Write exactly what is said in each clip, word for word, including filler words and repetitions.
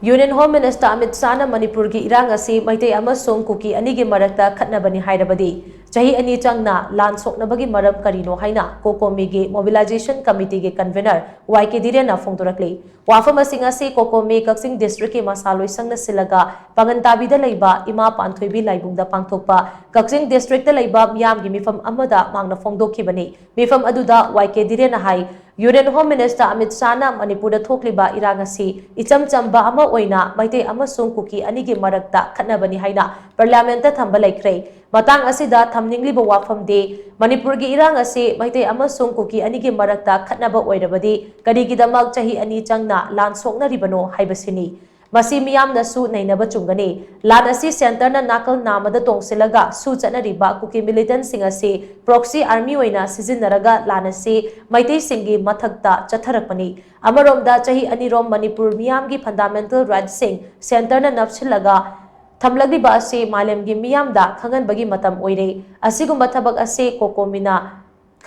Union Home Minister Amit Shahꯅ ꯃꯅꯤꯄꯨꯔꯒꯤ ꯏꯔꯥꯡ ꯑꯁꯤ ꯃꯩꯇꯩ ꯑꯃꯁꯨꯡ ꯀꯨꯀꯤ ꯑꯅꯤꯒꯤ ꯃꯔꯛꯇ ꯈꯠꯅꯕꯅꯤ ꯍꯥꯏꯔꯕꯗꯤ, ꯆꯍꯤ ꯑꯅꯤ ꯆꯪꯅ ꯂꯥꯟ ꯁꯣꯛꯅꯕꯒꯤ ꯃꯔꯝ ꯀꯔꯤꯅꯣ ꯍꯥꯏꯅ COCOMIꯒꯤ Mobilization Committeeꯒꯤ convener ꯋꯥꯏ ꯀꯦ ꯙꯤꯔꯦꯟꯅ ꯐꯣꯡꯗꯣꯔꯛꯂꯤ꯫ ꯋꯥꯐꯝ ꯑꯁꯤ ꯉꯁꯤ COCOMI ꯀꯛꯆꯤꯡ districtꯀꯤ ꯃꯁꯥ ꯂꯣꯏꯁꯪꯅ ꯁꯤꯜꯂꯒ ꯄꯥꯉꯟ ꯇꯥꯕꯤꯗ ꯂꯩꯕ ꯏꯃꯥ ꯄꯥꯟꯊꯣꯏꯕꯤ ꯂꯥꯏꯕꯨꯡꯗ ꯄꯥꯡꯊꯣꯛꯄ ꯀꯛꯆꯤꯡ districtꯇ ꯂꯩꯕ ꯃꯤꯌꯥꯝꯒꯤ ꯃꯤꯐꯝ ꯑꯃꯗ ꯃꯍꯥꯛꯅ ꯐꯣꯡꯗꯣꯛꯈꯤꯕꯅꯤ꯫ ꯃꯤꯐꯝ ꯑꯗꯨꯗ ꯋꯥꯏ ꯀꯦ ꯙꯤꯔꯦꯟꯅ ꯍꯥꯏ, Union Home Minister Amit Shahꯅ ꯃꯅꯤꯄꯨꯔꯗ ꯊꯣꯛꯂꯤꯕ ꯏꯔꯥꯡ ꯑꯁꯤ ꯏꯆꯝ ꯆꯝꯕ ꯑꯃ ꯑꯣꯏꯅ ꯃꯩꯇꯩ ꯑꯃꯁꯨꯡ ꯀꯨꯀꯤ ꯑꯅꯤꯒꯤ ꯃꯔꯛꯇ ꯈꯠꯅꯕꯅꯤ ꯍꯥꯏꯅ Parliamentꯇ ꯊꯝꯕ ꯂꯩꯈ꯭ꯔꯦ꯫ ꯃꯇꯥꯡ ꯑꯁꯤꯗ ꯊꯝꯅꯤꯡꯂꯤꯕ ꯋꯥꯐꯝꯗꯤ, ꯃꯅꯤꯄꯨꯔꯒꯤ ꯏꯔꯥꯡ ꯑꯁꯤ ꯃꯩꯇꯩ ꯑꯃꯁꯨꯡ ꯀꯨꯀꯤ ꯑꯅꯤꯒꯤ ꯃꯔꯛꯇ ꯈꯠꯅꯕ ꯑꯣꯏꯔꯕꯗꯤ ꯀꯔꯤꯒꯤꯗꯃꯛ ꯆꯍꯤ ꯑꯅꯤ ꯆꯪꯅ ꯂꯥꯟ ꯁꯣꯛꯅꯔꯤꯕꯅꯣ ꯍꯥꯏꯕꯁꯤꯅꯤ꯫ ꯃꯁꯤ ꯃꯤꯌꯥꯝꯅꯁꯨ ꯅꯩꯅꯕ ꯆꯨꯝꯒꯅꯤ꯫ ꯂꯥꯟ ꯑꯁꯤ centreꯅ ꯅꯥꯀꯜ ꯅꯥꯝꯃꯗ ꯇꯣꯡꯁꯤꯜꯂꯒ ꯁꯨ ꯆꯠꯅꯔꯤꯕ ꯀꯨꯀꯤ militantꯁꯤꯡ ꯑꯁꯤ proxy army ꯑꯣꯏꯅ ꯁꯤꯖꯤꯟꯅꯔꯒ ꯂꯥꯟ ꯑꯁꯤ ꯃꯩꯇꯩꯁꯤꯡꯒꯤ ꯃꯊꯛꯇ ꯆꯠꯊꯔꯛꯄꯅꯤ꯫ ꯑꯃꯔꯣꯝꯗ ꯆꯍꯤ ꯑꯅꯤꯔꯣꯝ ꯃꯅꯤꯄꯨꯔ ꯃꯤꯌꯥꯝꯒꯤ fundamental rightꯁꯤꯡ centreꯅ ꯅꯞꯁꯤꯜꯂꯒ ꯊꯝꯂꯛꯂꯤꯕ ꯑꯁꯤ ꯃꯥꯂꯦꯝꯒꯤ ꯃꯤꯌꯥꯝꯗ ꯈꯪꯍꯟꯕꯒꯤ ꯃꯇꯝ ꯑꯣꯏꯔꯦ꯫ ꯑꯁꯤꯒꯨꯝꯕ ꯊꯕꯛ ꯑꯁꯤ COCOMIꯅ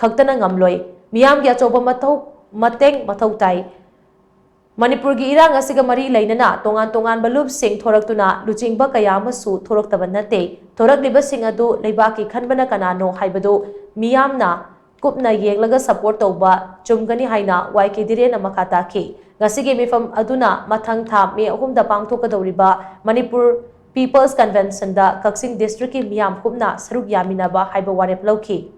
ꯈꯛꯇꯅ ꯉꯝꯂꯣꯏ꯫ ꯃꯤꯌꯥꯝꯒꯤ ꯑꯆꯧꯕ ꯃꯊꯧ, ꯃꯇꯦꯡ ꯃꯊꯧ ꯇꯥꯏ꯫ ꯃꯅꯤꯄꯨꯔꯒꯤ ꯏꯔꯥꯡ ꯑꯁꯤꯒ ꯃꯔꯤ ꯂꯩꯅꯅ ꯇꯣꯉꯥꯟ ꯇꯣꯉꯥꯟꯕ ꯂꯨꯞꯁꯤꯡ ꯊꯣꯔꯛꯇꯨꯅ ꯂꯨꯆꯤꯡꯕ ꯀꯌꯥ ꯑꯃꯁꯨ ꯊꯣꯔꯛꯇꯕ ꯅꯠꯇꯦ꯫ ꯊꯣꯔꯛꯂꯤꯕꯁꯤꯡ ꯑꯗꯨ ꯂꯩꯕꯥꯛꯀꯤ ꯈꯟꯕꯅ ꯀꯅꯥꯅꯣ ꯍꯥꯏꯕꯗꯨ ꯃꯤꯌꯥꯝꯅ ꯀꯨꯞꯅ ꯌꯦꯡꯂꯒ support ꯇꯧꯕ ꯆꯨꯝꯒꯅꯤ ꯍꯥꯏꯅ ꯋꯥꯏ ꯀꯦ ꯙꯤꯔꯦꯟꯅ ꯃꯈꯥ ꯇꯥꯈꯤ꯫ ꯉꯁꯤꯒꯤ ꯃꯤꯐꯝ ꯑꯗꯨꯅ ꯃꯊꯪ ꯊꯥ ꯃꯦ ꯑꯍꯨꯝꯗ ꯄꯥꯡꯊꯣꯛꯀꯗꯧꯔꯤꯕ ꯃꯅꯤꯄꯨꯔ People's Conventionꯗ ꯀꯛꯆꯤꯡ districtꯀꯤ ꯃꯤꯌꯥꯝ ꯄꯨꯝꯅ ꯁꯔꯨꯛ ꯌꯥꯃꯤꯟꯅꯕ ꯍꯥꯏꯕ ꯋꯥꯔꯦꯞ ꯂꯧꯈꯤ꯫